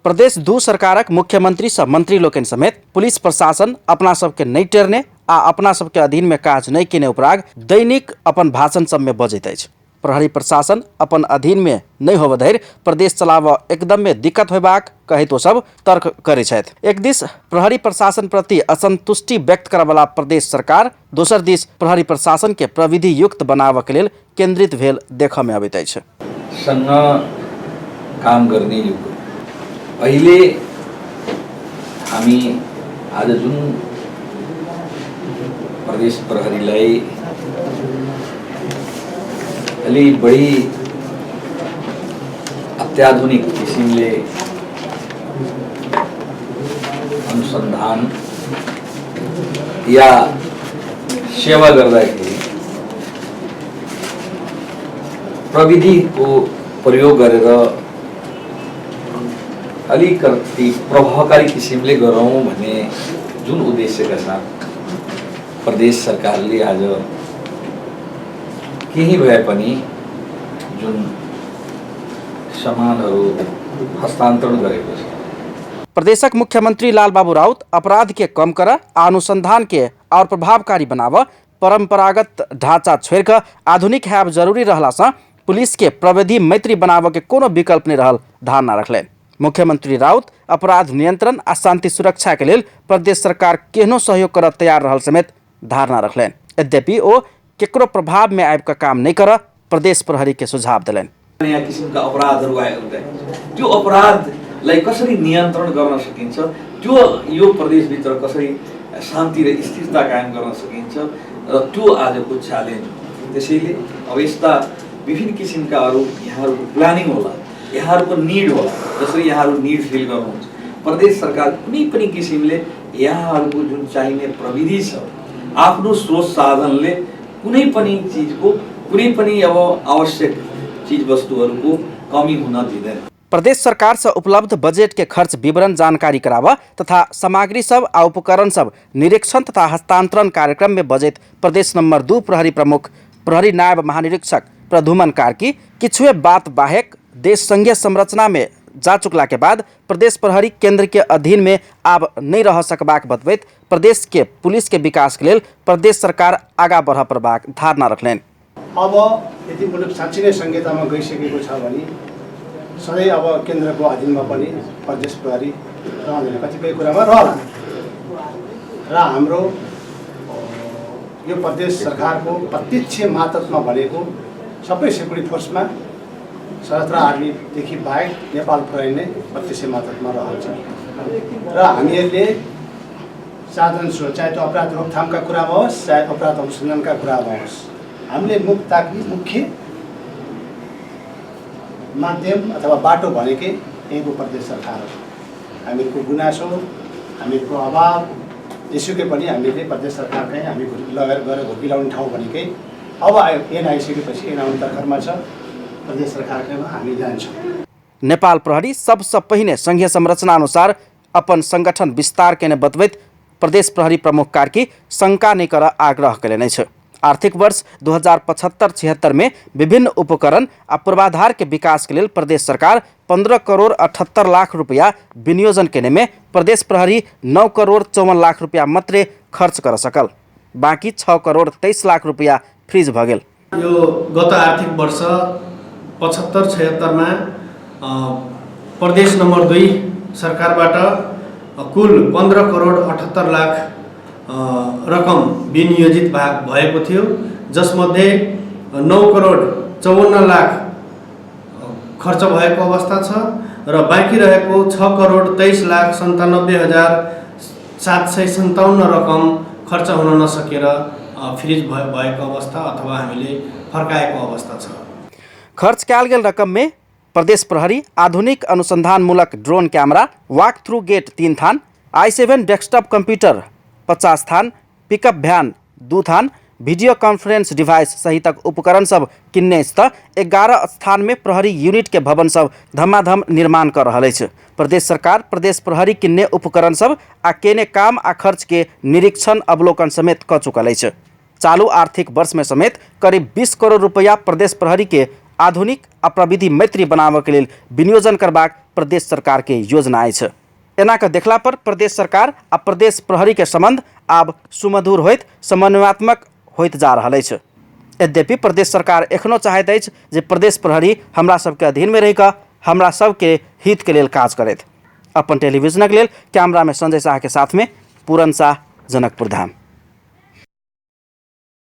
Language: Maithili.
प्रदेश 2 सरकारक मुख्यमंत्री सह मंत्री लोकनि समेत पुलिस प्रशासन अपना सबके नहि टेरने आ अपना सबके अधीन में काज नहि केने उपराग दैनिक अपन भाषण सब में बजैत अछि। प्रहरी प्रशासन अपन अधीन में नहि होबऽ धरि प्रदेश चलाबऽ एकदम में दिक्कत होयबाक कहैत ओ सब तर्क करै छथि। एक दिस प्रहरी प्रशासन प्रति असंतुष्टि व्यक्त करऽवला प्रदेश सरकार दोसर दिस प्रहरी प्रशासन के प्रविधि युक्त बनाबऽ के लेल केन्द्रित भेल देखऽ में अबैत अछि। सँग काम गर्ने यो कुरो अहिले हामी आज जुन प्रदेश प्रहरीलाई अलि बढी अत्याधुनिक किसिमले अनुसन्धान या सेवा गर्दाखेरि प्रविधिको प्रयोग गरेर अलिकति प्रभावकारी किसिमले गरौँ भन्ने जुन उद्देश्यका साथ प्रदेश सरकारले आज केही भए पनि जुन सामानहरू हस्तान्तरण गरेको छ। प्रदेशक मुख्यमंत्री लालबाबू राउत अपराध के कम कर आ अनुसंधान के और प्रभावकारी बनाव परंपरागत ढांचा छोड़ि कऽ आधुनिक हैब जरूरी रहलासँ पुलिस के प्रविधि मैत्री बनाबऽ के कोनो विकल्प नहि रहल धारणा रखलनि। मुख्यमंत्री राउत अपराध नियंत्रण आ शांति सुरक्षा के लेल प्रदेश सरकार केहनो सहयोग करऽ तैयार रहल समेत धारणा रखलनि। यद्यपि ओ केकरो प्रभाव में आबि कऽ काम नहि करऽ प्रदेश प्रहरी के सुझाव देलनि। नयाँ किसिमका अपराधहरू आयो हुँदैन, त्यो अपराधलाई कसरी नियन्त्रण गर्न सकिन्छ, त्यो यो प्रदेशभित्र कसरी शान्ति र स्थिरता कायम गर्न सकिन्छ र त्यो आजको च्यालेन्ज हो। त्यसैले अब यस्ता विभिन्न किसिमका अरू यहाँहरूको प्लानिङ होला, यहाँहरूको निड होला, जसरी यहाँहरू निड फिल गर्नुहुन्छ, प्रदेश सरकार कुनै पनि किसिमले यहाँहरूको जुन चाहिने प्रविधि छ आफ्नो स्रोत साधनले कुनै पनि चिजको कुनै पनि अब आवश्यक चिजवस्तुहरूको कमी हुन दिँदैन। प्रदेश सरकार से उपलब्ध बजेट के खर्च विवरण जानकारी कराबऽ तथा सामग्री सब आ उपकरण सब निरीक्षण तथा हस्तांतरण कार्यक्रम में बजैत प्रदेश नंबर 2 प्रहरी प्रमुख प्रहरी नायब महानिरीक्षक प्रधुमन कार्की किछुए बात बाहेक देश संघीय संरचना में जा चुकला के बाद प्रदेश प्रहरी केंद्र के अधीन में आब नहीं रह सकबाक बतबैत प्रदेश के पुलिस के विकास के लेल प्रदेश सरकार आगा बढ़ पड़बाक धारणा रखलनि। अब यदि मुलुक साँच्चै नै संहितामा गइसकेको छ भने सधैँ अब केन्द्रको अधीनमा पनि प्रदेश प्रहरी रहँदैन, कतिपय कुरामा रहला र हाम्रो यो प्रदेश सरकारको प्रत्यक्ष मातहतमा भनेको सबै सेक्युरिटी फोर्समा सशस्त्र आर्मीदेखि बाहेक नेपाल प्रहरी नै प्रत्यक्ष मातहतमा रहन्छ र हामीहरूले साधन स्रोत चाहे त्यो अपराध रोकथामका कुरामा होस् चाहे अपराध अनुसन्धानका कुरामा होस् हामीले मुख ताक्ने मुख्य माध्यम अथवा बाटो भनेकै यहीँको प्रदेश सरकार हो। हामीहरूको गुनासो, हामीहरूको अभाव जेसुकै पनि हामीले प्रदेश सरकारकै हामी लगेर गएर घुर्की लाउने ठाउँ भनेकै अब आयो ऐन आइसकेपछि ऐन आउने तर्खरमा छ, प्रदेश सरकारकैमा हामी जान्छौँ। नेपाल प्रहरी सबसँ पहिने संघीय संरचना अनुसार अपन संगठन विस्तार केने बतबैत प्रदेश प्रहरी प्रमुख कार्की शंका नहि करऽ आग्रह कयलनि अछि। आर्थिक वर्ष 2075-76 में विभिन्न उपकरण आ पूर्वाधार के विकास के लेल प्रदेश सरकार 15 करोड़ 78 लाख रुपया विनियोजन केने में प्रदेश प्रहरी 9 करोड़ 54 लाख रुपया मात्रे खर्च कर सकल, बाकी 6 करोड़ 23 लाख रुपया फ्रीज भ गेल। यो गत आर्थिक वर्ष 75-76 मा प्रदेश नम्बर 2 सरकारबाट कुल 15 करोड 78 लाख रकम विनियोजित भएको थियो, जसमध्ये 9 करोड 54 लाख खर्च भएको अवस्था छ र बाँकी रहेको 6 करोड 23 लाख सन्तानब्बे हजार सात सय सन्ताउन्न रकम खर्च हुन नसकेर फ्रिज भएको अवस्था अथवा हामीले फर्काएको अवस्था छ। खर्च कयल गेल रकम में प्रदेश प्रहरी आधुनिक अनुसंधानमूलक drone camera, walk through gate 3 थान, आई सेवन डेस्कटॉप कंप्यूटर 50 थान, पिकअप भ्यान 2 थान, वीडियो कॉन्फ्रेंस डिवाइस सहितक उपकरण सब किनने अछि त 11 स्थान में प्रहरी यूनिट के भवन सब धमाधम निर्माण कर रहल अछि। प्रदेश सरकार प्रदेश प्रहरी किनने उपकरण सब आ केने काम आ खर्च के निरीक्षण अवलोकन समेत क चुकल अछि। चालू आर्थिक वर्ष में समेत करीब 20 करोड़ रुपया प्रदेश प्रहरी के आधुनिक आ प्रविधि मैत्री बनाबऽ के लेल विनियोजन करबाक प्रदेश सरकार के योजना अछि। एना कऽ देखला पर प्रदेश सरकार आ प्रदेश प्रहरी के संबंध आब सुमधुर होइत समन्वयात्मक होइत जा रहल अछि। यद्यपि प्रदेश सरकार एखनो चाहैत अछि जे प्रदेश प्रहरी हमरा सबके अधीनमे रहि कऽ हमरा सबके हितके लेल काज करैत। अपन टेलीविजनक लेल कैमरामे संजय साहके साथमे पूरन साह, जनकपुर धाम।